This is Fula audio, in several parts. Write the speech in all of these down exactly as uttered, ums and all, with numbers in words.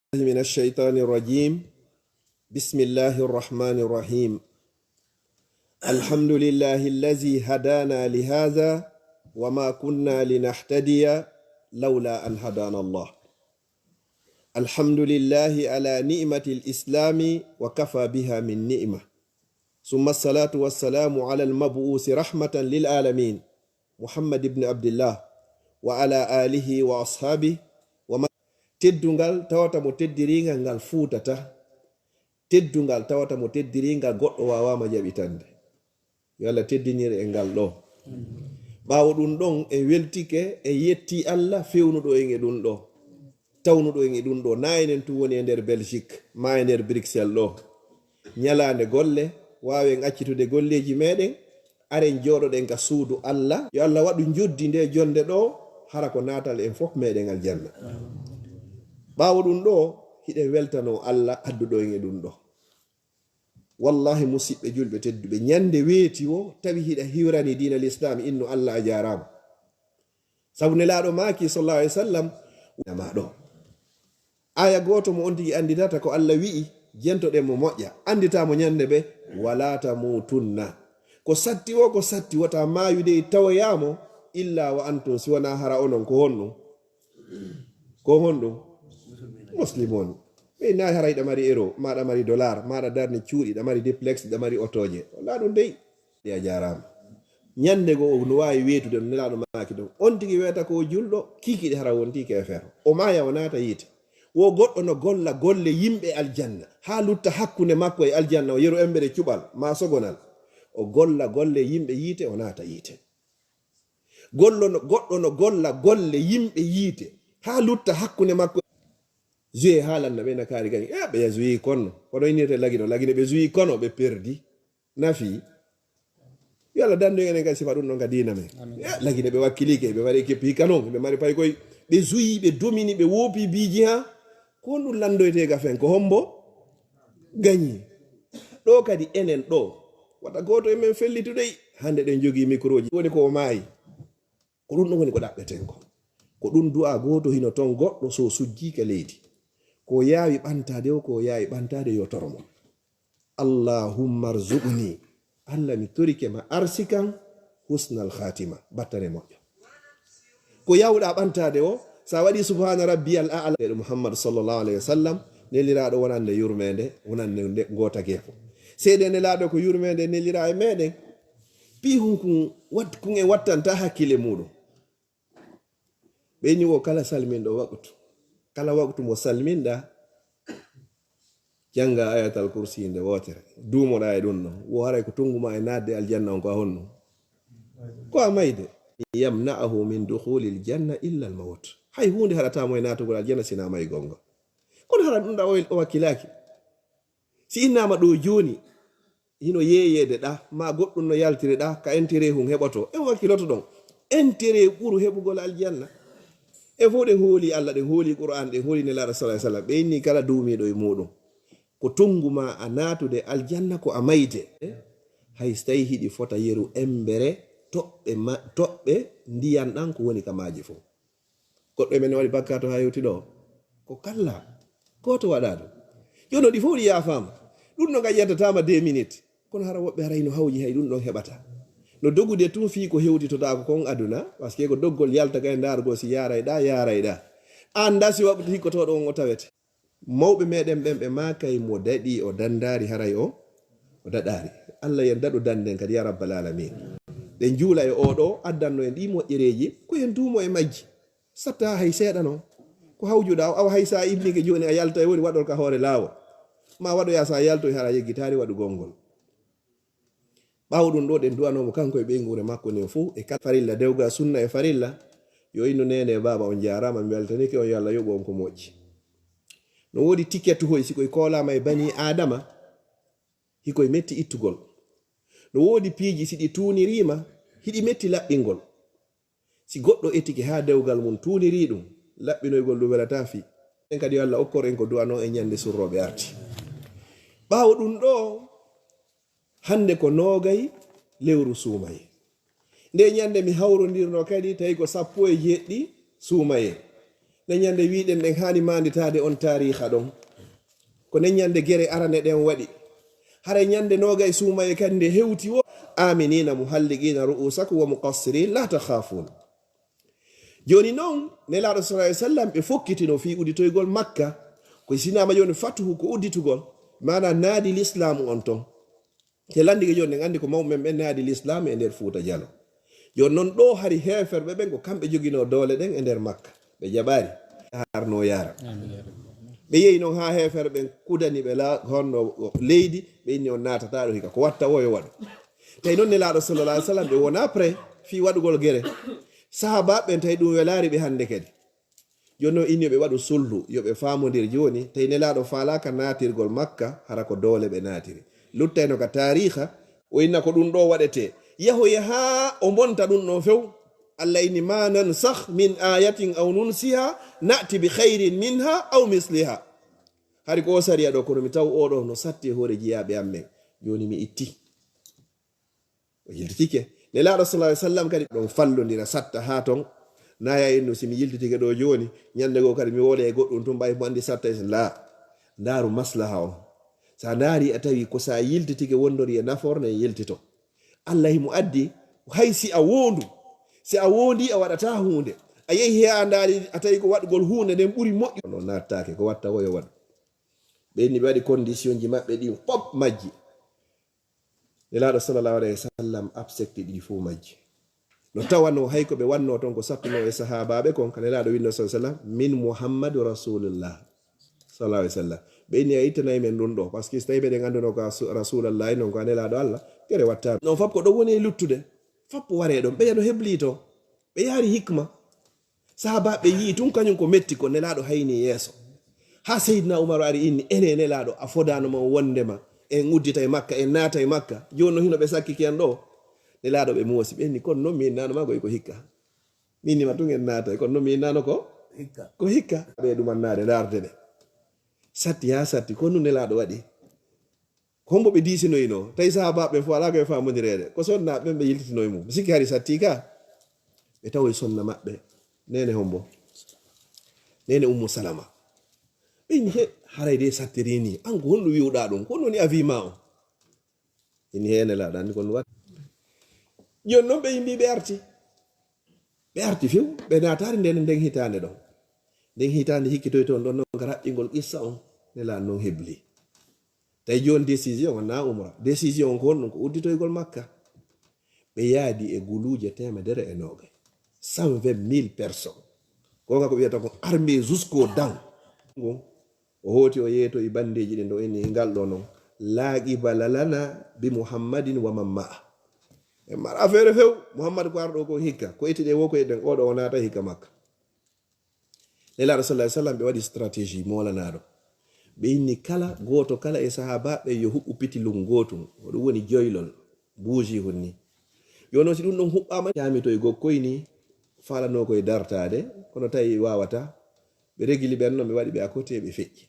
من الشيطان الرجيم. بسم الله الرحمن الرحيم. الحمد لله الذي هدانا لهذا وما كنا لنهتدي لولا أن هدانا الله. الحمد لله على نعمة الإسلام وكفى بها من نعمة. ثم الصلاة والسلام على المبعوث رحمة للعالمين محمد بن عبد الله وعلى آله وأصحابه ومن. Teddungal tawata mo teddiringal ngal fuutata. Teddungal tawata mo teddiringal goɗɗo waawaama jaɓitande. Yo Allah teddinir en ngal ɗo. Ɓaawo ɗum ɗon, en weltike, en yetti Allah fewnuɗo en e ɗum ɗo, tawnuɗo en e ɗum ɗo. Na enen tun woni e nder Belgique, ma e nder Bruxelles ɗo. Ñalaande golle, waawen accitude golleeji meɗen, aren jooɗoɗen ka suudu Allah. Yo Allah waɗu njoddi nde jonde ɗo, hara ko naatal en fof meɗen aljanna. Ɓaawo ɗum ɗo, hiɗen weltanoo Allah adduɗo en e ɗum ɗo. Wallahi, musiɓɓe julɓe tedduɓe, ñande weeti wo tawi hiɗa hiwrani diina Lislaam, innu Allah a jaaraama. Sabu Nelaaɗo maaki, sallallahu alaihi wasallam, ma ɗo. Aya gooto mo on tigi annditata ko Allah wi'i, jentoɗen mo moƴƴa. Anndita mo ñande ɓe, "Wala tamutunna." Ko satti wo, ko satti, wota maayude tawoyaamo, "Illa wa antum," si wona hara onon ko honɗum? Ko honɗum? Muslimun. Ɓe nayi hara hiɗa mari euro, ma ɗa mari dollar, ma ɗa darni cuuɗi, ɗa mari duplex, ɗa mari otooje. Wala ɗum dey. Ɗi a jaaraama. Ñande goo o no waawi weetude no Nelaaɗo maaki ɗon. On tigi weeta ko o julɗo, kiikiiɗe hara wonti keefeero. O maaya o naata yiite. Wo goɗɗo no golla golle yimɓe aljanna, haa lutta hakkunde makko e aljanna o yeru embere cuɓal, ma sogonal. O golla golle yimɓe yiite, o naata yiite. Gollo no, goɗɗo no golla golle yimɓe yiite, haa lutta hakkunde makko. Juye haalanna ɓe na kaari gani. Eh, ɓe ya juyi konno. Kono innirte lagino, lagino ɓe juyi kono ɓe perdi. Nafi. Yo Allah dandu en enen kadi sifa ɗum ɗon ka diina men. Amin. Eh, lagino ɓe wakkilike, ɓe mari keppi hikka non, ɓe mari pay koy, ɓe juyi, ɓe domini, ɓe woopi biiji ha. Ko honɗum landoyte ga fen? Ko hombo gañi? Ɗo kadi enen ɗo, wata gooto e men fellitu dey. Hande ɗen jogii microji. Woni ko o maayi. Ko ɗum ɗon woni ko ɗaɓɓeten ko. Ko ɗum du'a gooto hino ton goɗɗo so sujjii ka leydi. Ko yaawi ɓantaade o, ko yaawi ɓantaade yo toro mo. Allahumma rzuqni. Allah, mi torike ma arsikan husnal khatima. Battane moƴƴo. Ko yawɗa ɓantaade o, sa waɗi subhana rabbiyal a'la. Ɓeyɗo Muhammad sallallahu alayhi wa sallam, neliraaɗo wonande yurmeende, wonande nde gootagee ko. Seede nelaaɗo ko yurmeende nelira e meɗen. Pii hun kun wat-, kun en wattanta hakkile muɗum. Ɓe ni wo kala salminɗo waqtu. Kala waqtu mo salminɗa, jannga Ayatal Kursi nde wootere. Duumoɗa e ɗum ɗon. Wo haray ko tongu ma e naatde aljanna on ko a honno? Ko a mayde. Yamna'ahu min dukhulil janna illa al mawt. Hay huunde haɗata mo e naatugol aljanna sina maygol ngol. Kono hara ɗum ɗa o, o wakkilaaki. Si innama ɗo jooni, hino yeeyeede ɗa, ma goɗɗum no yaltiri ɗa, ka intérêt hun heɓoto. En wakkiloto ɗon. Intérêt ɓuru heɓugol aljanna. E fof ɗen hooli Allah, ɗen hooli Qur'an, ɗen hooli Nelaaɗo sallallahu alaihi wasallam. Ɓe inni kala duumiiɗo e muɗum. Ko tongu ma a naatude aljanna ko a mayde. Hay so tawi hiɗi fota yeru embere toɓɓe ma-, toɓɓe ndiyan ɗan ko woni ka maaji fof. Goɗɗo e men ne waɗi bakkaatu haa hewti ɗo? Ko kalla. Gooto waɗaa ɗum. Jooni ɗi fof ɗi yaafaama. Ɗum no ngaƴƴantataama deux minutes. Kono hara woɓɓe haray no hawji hay ɗum ɗon heɓata. No dogude tun fii ko hewtitotaako kon aduna, parce que ko doggol yalta kay ndaargol si yaaray ɗa, yaaray ɗa. An da si waɓɓito hikkotooɗo on o tawete. Mawɓe meɗen ɓen ɓe maakay mo daɗi o dandaari haray o, o daɗaari. Allah yen daɗu danden kadi ya rabbal alamin. Ɗen juula e oɗo addanno en ɗi moƴƴereeji, ko en duumo e majji. Satta hay seeɗa non. Ko hawjuɗa o, awa hay sa immike jooni a yalta e woni waɗol ka hoore laawol. Ma waɗoya sa yaltoy hara yeggitaari waɗugol ngol. Ɓaawo ɗum ɗo ɗen du'anoo mo kanko e ɓeynguure makko nden fow e kala farilla, dewga sunna e farilla. Yo innu neene e baaba on jaaraama, mi weltanike on, yo Allah yoɓu on ko moƴƴi. No woodi tiket hoy si koy koolaama e bani Aadama, hikoy metti ittugol. No woodi piiji si ɗi tuuniriima, hiɗi metti laɓɓingol. Si goɗɗo etike haa dewgal mum tuunirii ɗum, laɓɓinoygol ɗum welataa fii. En kadi yo Allah okkor en ko du'anoo en ñande surrooɓe arti. Ɓaawo ɗum ɗo, hannde ko noogay lewru suumayee. Nde ñande mi hawrondirno kadi tawi ko sappo e jeeɗiɗi suumayee. Nde ñande wiɗen ɗen haani maanditaade on taariiha ɗon. Ko nden ñande gere arane ɗen waɗi. Haray ñande noogay suumaye kadi nde hewti wo. Aminina muhalliqina ru'usakum wa muqassirin la takhafun. Jooni non, Nelaaɗo sallallahu alaihi wasallam ɓe fokkitino fii udditoygol Makka. Ko sinaama jooni fatuhu ko udditugol, maanaa naadi lislaamu on ton. Te lanndike jooni, en anndi ko mawɓe men ɓen naadi lislaamu e nder Fuuta Jalo. Jooni non ɗoo hari heeferɓe ɓen ko kamɓe joginoo doole ɗen e nder Makka. Ɓe jaɓaari, harno yaara. Ɓe yehi non haa heeferɓe ɓen kudani ɓe la-, honno leydi, ɓe inni on naatataa ɗo hikka. Ko watta wo yo waɗu. Tawi non Nelaaɗo sallallahu alaihi wasallam ɓe wonaa prêt fii waɗugol gere. Sahaabaaɓe ɓen tawi ɗum welaari ɓe hannde kadi. Jooni non inni yo ɓe waɗu sulhu, yo ɓe faamondir jooni. Tawi Nelaaɗo faalaaka naatirgol Makka, hara ko doole ɓe naatiri. Luttayno ka taariiha, o inna ko ɗum ɗoo waɗetee. Yahoya haa o bonta ɗum ɗon few. Allah inni, "Ma nansakh min ayatin aw nunsiha, na'ti bi khairin minha aw misliha." Hari ko o sariya ɗoo, kono mi taw oo ɗoo no satti e hoore jiyaaɓe am ɓen. Jooni mi itti. O yiltitike. Nelaaɗo sallallahu alaihi wasallam kadi ɗon fallondira satta haa ton. Naaya innu, "Si mi yiltitike ɗoo jooni, ñande goo kadi mi wooda e goɗɗum tun, ɓay mo anndi satta e laa." Ndaaru maslaha on. Sa ndaari a tawi ko sa yiltitike wondori e nafoore, nden yiltito. Allah himo addi, hay si a woondu, si a woondi a waɗataa huunde. A yehi he a ndaari, a tawi ko waɗugol huunde nden ɓuri moƴƴu. No nattaake, ko watta wo yo waɗu. Ɓe ni ɓe waɗi conditionji maɓɓe ɗin fop majji. Nelaaɗo sallallahu alaihi wasallam accepti ɗi fuu majji. No tawanoo hay ko ɓe wannoo ton ko sattunoo e sahaabaaɓe kon, ka Nelaaɗo winnoo sallallahu alaihi wasallam, "Min Muhammadu Rasulullah." Sallallahu alaihi wasallam. Ɓe inni a ittanay men ɗum ɗoo, parce que si tawi meɗen anndunoo ko a su-, Rasulullah non ko a Nelaaɗo Allah, gere wattaano. Non fop ko ɗon woni e luttude. Fop waree ɗon. Ɓeya no heblii to. Ɓe yaari hikma. Sahaabaaɓe yi'i tun kañum ko metti ko Nelaaɗo hayni yeeso. Haa Seydina Umar ari inni, "Ene Nelaaɗo, a fodaano ma wondema en udditay Makka, en naatay Makka. Jooni no hino ɓe sakkiki en ɗoo." Nelaaɗo ɓe moosi, ɓe inni, "Kono non mi innaano ma ko hikka. Mi inni ma tun en naatay, kono non mi innaano ko hikka. Ko hikka." Ɓe ɗumannaade, ndaarde ɓe. Satti haa satti, ko nun Nelaaɗo waɗi. Hombo ɓe diisinoyno? Tawi sahaabaaɓe ɓen fof alaa ko ɓe faamondireede. Ko sonnaaɓe ɓen ɓe yiltitinoy mum. Mi sikki hari sattii ka. Ɓe tawoy sonna maɓɓe. Neene hombo? Neene Ummu Salama. Ɓe inni, "He, haray de sattirii nii. An ko honɗum wi'uɗaa ɗum? Ko honɗum woni avis maa on?" Inni, "He, Nelaaɗo, anndi ko ɗum waɗi." Jooni non ɓe immi, ɓe arti. Ɓe arti few, ɓe naataari nden, nden hitaande ɗon. Nden hitaande hikkitoyte on ɗon non ka raɓɓingol qissa on. Nelaaɗo non hebli. Tawi jooni décision on na umra. Décision on ko honɗum? Ko udditoygol Makka. Ɓe yaadi e guluuje teemedere e noogay. Cent vingt mille personnes. Ko nga ko wiyata ko armée jusqu'aux dents. Ngon, o hooti o yeetoyi bandeeji ɗin ɗo inni ngal ɗo non. "La qibala lana bi Muhammadin wa man ma'a." En mara affaire few. Muhammad ko arɗo ko hikka. Ko etti ɗe wo ko eɗen oɗo o naata hikka Makka. Nelaaɗo sallallahu alaihi wasallam ɓe waɗi stratégie moolanaaɗo. Ɓe inni kala gooto kala e sahaabaaɓe yo huɓɓu pitilum gootum. Ko ɗum woni joylol, buuji hun ni. Yo non si ɗum ɗon huɓɓaama, caamitoy gokkoy ni, faalanoo koye dartaade, kono tawi waawata. Ɓe regili ɓen non, ɓe waɗi ɓe à côté, ɓe feƴƴi.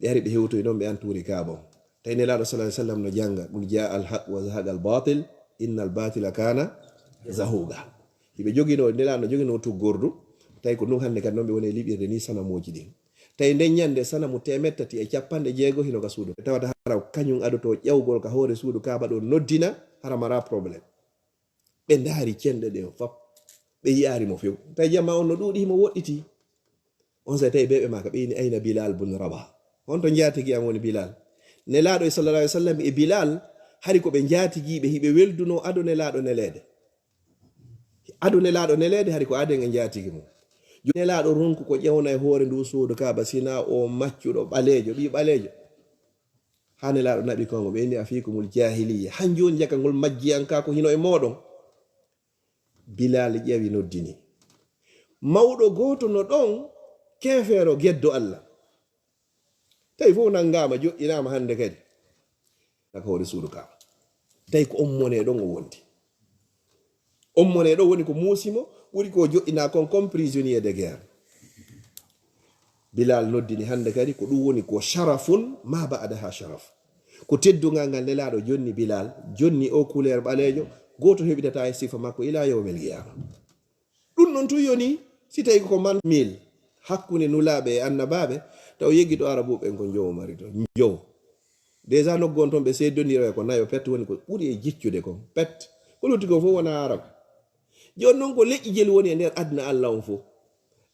Ɓe ari ɓe hewtoyi non, ɓe antuuri Kaaba on. Tawi Nelaaɗo sallallahu alaihi wasallam no jannga, "Qul jaa al haq wa zahaqa al batil, inna al batila kana zahuqa." Hiɓe joginoo, Nelaaɗo no joginoo tuggordu, tawi ko ɗum hannde kadi non ɓe woni e liɓirde ni sanamooji ɗin. Tawi nden ñande sanamu teemeɗɗe tati e capanɗe jeego hino ka suudu. Tawata hara kañum adotoo ƴawgol ka hoore suudu Kaaba ɗo noddina, hara mara problème. Ɓe ndaari cenɗe ɗen fop. Ɓe yi'aari mo few. Tawi jamaa on no ɗuuɗi, himo woɗɗiti. On saa'i tawi ɓe, ɓe maaka, ɓe inni, "Ayna Bilal bun Rabah? Honto njaatigi an woni Bilal?" Nelaaɗo e sallallahu alaihi wasallam e Bilal, hari ko ɓe njaatigiiɓe, hiɓe weldunoo ado Nelaaɗo neleede. Ado Nelaaɗo neleede, hari ko aden e njaatigi mum. Nelaaɗo ronku ko ƴewna e hoore ndu suudu Kaaba, sina o maccuɗo ɓaleejo, ɓii ɓaleejo. Haa Nelaaɗo naɓi kongo, ɓe inni, "Afiikumul jaahiliyya." Han jooni jaka ngol majjiyanka ko hino e mooɗon. Bilal ƴeewi noddini. Mawɗo gooto no ɗon, keefeero geddo Allah. Tawi fof nanngaama, joɗɗinaama hannde kadi. Naka hoore suudu Kaaba. Tawi ko on mone ɗon o wondi. On mone ɗon woni ko muusi mo, ɓuri ko joɗɗinaa kon comme prisonnier de guerre. Bilal noddini hannde kadi, ko ɗum woni ko sharafun ma ba'daha sharaf. Ko teddungal ngal Nelaaɗo jonni Bilal, jonni o couleur ɓaleejo, gooto heɓidata e sifa makko ila yawmil qiyama. Ɗum noon tun yoni, si tawi ko man mille, hakkunde nulaaɓe e annabaaɓe, taw yeggi to Arabuɓe ɓen ko njowo mari to. Njowo. Déjà nokku on ton ɓe seedondirooya ko nayo pet woni ko ɓuri e jiccude kon. Pet. Ko lutti kon fof wonaa Arab. Jooni noon ko leƴƴi jelu woni e nder aduna Alla on fof.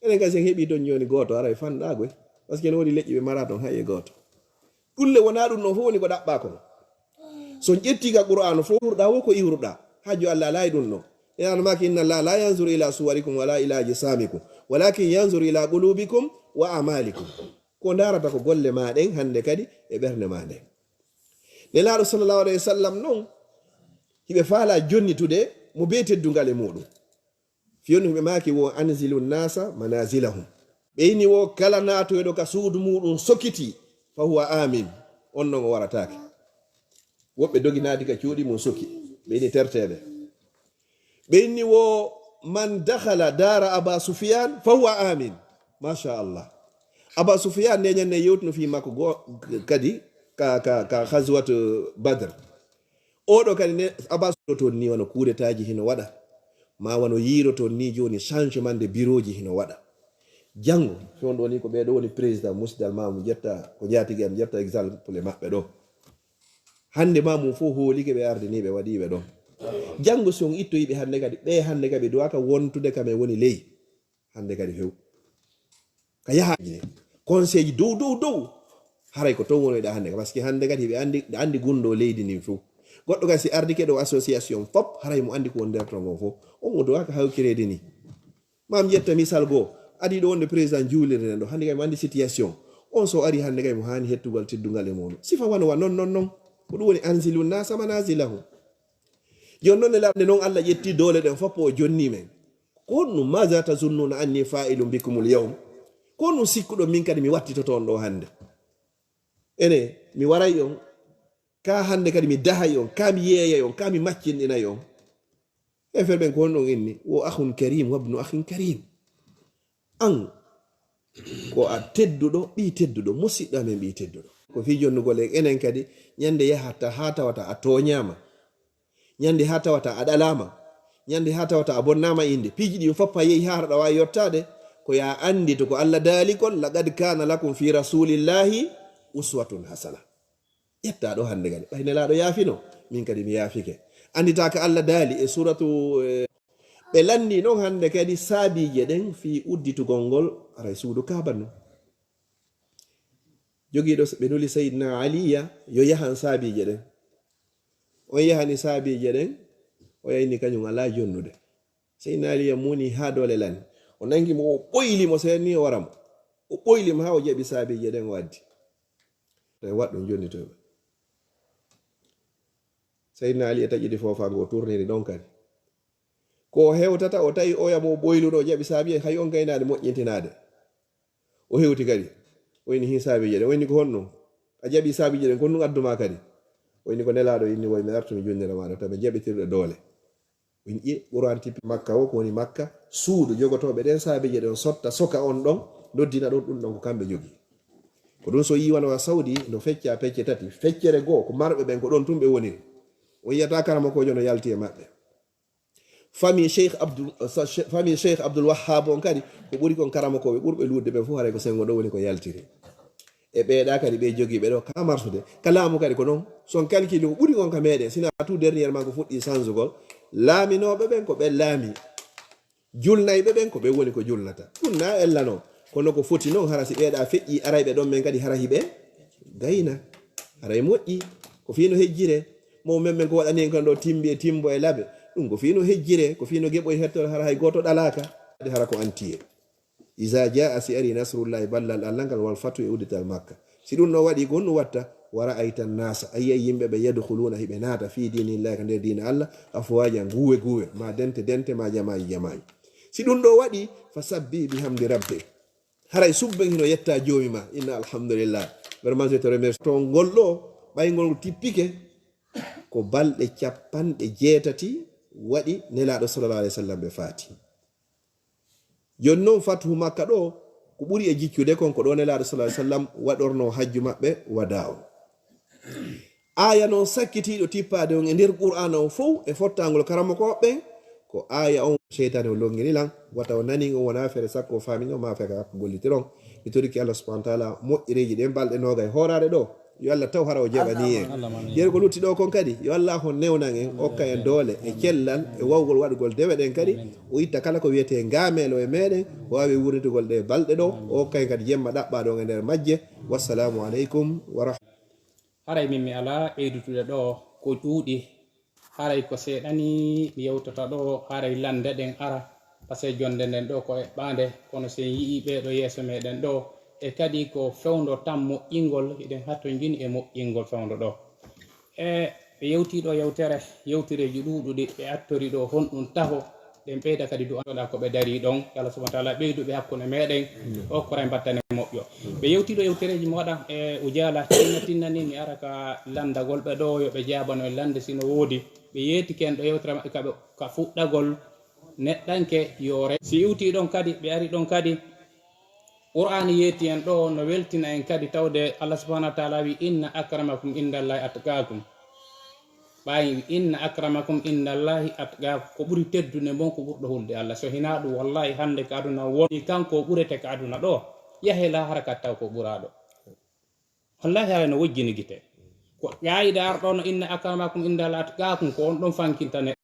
Enen kadi sen heɓii toon jooni gooto, haray fanɗaa koy. Parce que no woodi leƴƴi ɓe maraa toon hay e gooto. Ɗum le wonaa ɗum ɗon fof woni ko ɗaɓɓaa kon. So on ƴettii ka Qur'aana fof, iwruɗaa wo ko iwruɗaa. Hajju Alla alaa e ɗum ɗon. E an maaki, "Inna Allaha la yanzuru ila suwarikum wala ila ajsamikum, walakin yanzuru ila qulubikum wa amalikum." Ko ndaarata ko golle maa ɗen hannde kadi e ɓernde maa nden. Nelaaɗo sallallahu alayhi wa sallam noon, hiɓe faalaa jonnitude mo bee teddungal e muuɗum. Fiyondu ɓe maaki wo, "Anzilu nnasa manazilahum." Ɓe inni wo, "Kala naatoyɗo ka suudu muuɗum sokiti, fa huwa amin." On non o warataake. Woɓɓe dogi naati ka cuuɗi mum soki. Ɓe inni terteeɓe. Ɓe inni wo, "Man dakhala dara Aba Sufyan, fa huwa amin." Masha Allah. Aba Sufyan nde ñande yewtuno fii makko go kadi ka, ka, ka Ghazwat Badr. Oɗo kadi ne, Abbas, toon ni wano kuudetaaji hino waɗa, ma wano yiiro toon ni jooni changement de bureau ji hino waɗa. Janngo, si on ɗo ni ko ɓee ɗo woni président, musidal ma mo ƴetta, ko njaatigi am, ƴetta exemple e maɓɓe ɗo. Hannde ma mum fof hoolike ɓe ardiniiɓe waɗiiɓe ɗon. Janngo si on ittoyiiɓe hannde kadi, ɓe hannde kadi ɓe duwaka wontude kam e woni ley. Hannde kadi few. Ka yaha conseil ji dow, dow, dow. Haray ko toon wonoyɗa hannde ka, parce que hannde kadi ɓe anndi, ɓe anndi gunndoo leydi ndin fof. Goɗɗo kadi si ardike ɗo association fof, haray mo anndi ko woni nder toon fof. On o duwaka hawkireede ni. Mam ƴetta misal goo, adii ɗo wonde président juulirde nden ɗo, hannde kay mo anndi situation. On so ari hannde kay mo haani hettugol teddungal e muuɗum. Sifa wano wa non, non, non. Ko ɗum woni anzilu nasa manazilahum. Jooni non e lamnde non Allah ƴetti doole ɗen fof o jonni men. Ko honɗum, maza tazunnuna anni fa'ilun bikumul yawm? Ko honɗum sikkuɗon min kadi mi wattitoto on ɗo hannde? Ene, mi waray on, ka hannde kadi mi dahay on, ka mi yeeyay on, ka mi maccinɗinay on. E ferɓen ko honɗum inni? Wo akhun karim, wabnu akhin karim. An, ko a tedduɗo, ɓii tedduɗo, musiɗɗo amen ɓii tedduɗo. Ko fii jonnugol en, enen kadi, ñande yahata haa tawata a tooñaama. Ñande haa tawata a ɗalaama. Ñande haa tawata a bonnaama innde. Piiji ɗi fof a yehi haa haɗa waawi yottaade. Ko yaa anndi to ko Allah daali kon, "Laqad kana lakum fi rasulillahi uswatun hasana." Ƴetta ɗo hannde kadi. Ɓay Nelaaɗo yaafino, min kadi mi yaafike. Annditaaka Allah daali e suuratu, eh, ɓe lanndii non hannde kadi saabiije ɗen fii udditugol ngol, aray suudu Kaaba ndun. Jogiiɗo, ɓe nuli Seydina Aliya yo yahan saabiije ɗen. On yahani saabiije ɗen, o yayni kañum alaa jonnude. Seydina Aliya muuni haa doole lani. O nangi mo, o ɓoyli mo, seenni o wara mo. O ɓoyli mo haa o jaɓi saabiije ɗen o addi. Tawi waɗɗum jonnitoyɓe. Seydina Aliya taƴidi foofaango, o turniri ɗon kadi. Ko o hewtata, o tawi oya mo ɓoyluɗo, o jaɓi saabiije, hay on gaynaade moƴƴintinaade. O hewti kadi. O inni hin saabiije ɗen. O inni ko honɗum? A jaɓi saabiije ɗen, ko honɗum addu ma kadi? O inni ko Nelaaɗo inni woy mi artu mi jonnira ma ɗo, tawi mi jaɓitirɗo doole. O inni ƴe, Qur'an tippi Makka o, ko woni Makka, suudu jogotooɓe ɗen saabiije ɗen sotta, soka on ɗon, noddina ɗon, ɗum ɗon ko kamɓe jogii. Ko ɗum so yii wano wa Saudi, no fecca pecce tati. Feccere goo, ko marɓe ɓen, ko ɗon tun ɓe woniri. On yiyata karamokoojo no yalti e maɓɓe. Famille Cheikh Abdul, sa-, che-, famille Cheikh Abdul Wahhab on kadi, ko ɓuri kon karamokooɓe ɓurɓe luutde ɓen fof, haray ko sengo ɗo woni ko yaltiri. E ɓeeɗa kadi ɓe jogiiɓe ɗo ka marsude, ka laamu kadi ko non. Son calcul ko ɓuri kon ka meɗen, sina tout dernièrement ko fuɗɗi sansugol. Laaminooɓe ɓen ko ɓen laami. Julnayɓe ɓen ko ɓen woni ko julnata. Ɗum na ellano. Kono ko foti non, hara si ɓeeɗa feƴƴi arayɓe ɗon men kadi hara hiɓe gayna. Haray moƴƴi. Ko fii no hejjire. Mo men men ko waɗani en kan ɗo timbi e timbo e labe. Ɗum ko fii no hejjire, ko fii no geɓoy hettor hara hay gooto ɗalaaka. Hara ko antiye. Iza jaa, si ari nasrullahi, ballal Allah ngal, wal fatu, e uddital Makka. Si ɗum ɗo waɗi, ko honɗum watta? Wa ra'ayta nnasa, a yi'ay yimɓe ɓe, yadkhuluna, hiɓe naata, fi dinillahi, ka nder diina Allah, afwaja, guwe guwe, ma dente dente, ma jama'i jama'i. Si ɗum ɗo waɗi, fasabbih bihamdi rabbik. Haray subben hino yetta joomi ma. Inna alhamdulillah. Vraiment, je te remercie. To ngol ɗo, ɓay ngol tippike, ko balɗe capanɗe jeetati waɗi Nelaaɗo sallallahu alayhi wa sallam ɓe faati. Jooni non, fathu Makka ɗo, ko ɓuri e jiccude kon, ko ɗo Nelaaɗo sallallahu alayhi wa sallam waɗorno hajju maɓɓe wadaa on. Aaya non sakkitiiɗo tippaade on e nder Qur'aana on fow e fottangol karamokooɓe ɓen, ko aaya on, Seytaane o longini lan, wata o nani on wona feere sakko o faamino ma feere ko gollitiron. Mi toriki Allah subhanahu wa taala moƴƴereeji ɗen balɗe noogay hooraade ɗo. Yo Allah taw hara o jeɓani en. Yeru ko lutti ɗo kon kadi, yo Allah on newnan en, okka en doole e cellal e wawgol waɗugol dewe ɗen kadi. O itta kala ko wiyetee ngaameelo e meɗen, o waawi wurnitugol ɗe balɗe ɗo, o okka en kadi jemma ɗaɓɓa ɗon e nder majje. Wassalamu aleykum wa rahmatullahi. Haray min mi alaa ɓeydutude ɗoo ko ɗuuɗi. Haray ko seeɗa nii mi yewtata ɗoo, haray lannde ɗen ara, pasee jonnde nden ɗoo ko eɓɓaande, kono si en yi'ii ɓee ɗoo yeeso meeɗen ɗoo, e kadi ko fewndo tan moƴƴingol, hiɗen hatonjini e moƴƴingol fewndo ɗoo. E ɓe yewtii ɗoo yewtere, yewtereeji ɗuuɗuɗi ɓe attori ɗoo, honɗum taho, ɗen ɓeyda kadi du'anɗa ko ɓe darii ɗon. Yo Allah subhanahu wa taala ɓeydu ɓe hakkunde meɗen, okkoray battane moƴƴo. Ɓe yewtiiɗo yewtereeji moɗa e Ujaala tinna tinna ni mi ara ka lanndagol ɓe ɗo yo ɓe jaabano en lannde si no woodi. Ɓe yeetike en ɗo yewtere maɓɓe ka ɓe ka fuɗɗagol neɗɗanke yoore. Si iwtii ɗon kadi ɓe ari ɗon kadi Qur'aana yeeti en ɗo no weltina en kadi tawde Allah subhanahu wa taala wi inna akramakum indallahi atqakum. Ɓaayi inna akramakum indallahi atqakum, ko ɓuri teddude mon ko ɓurɗo hulde Allah. So hinaa ɗum, wallahi hannde ka aduna woni kanko o ɓurete ka aduna ɗo, yahe lahara ka taw ko ɓuraaɗo. Wallahi haray no wojjini gite. Ko qaayida arɗo no inna akramakum indallahi atqakum, ko on ɗon fankinta neɗɗo.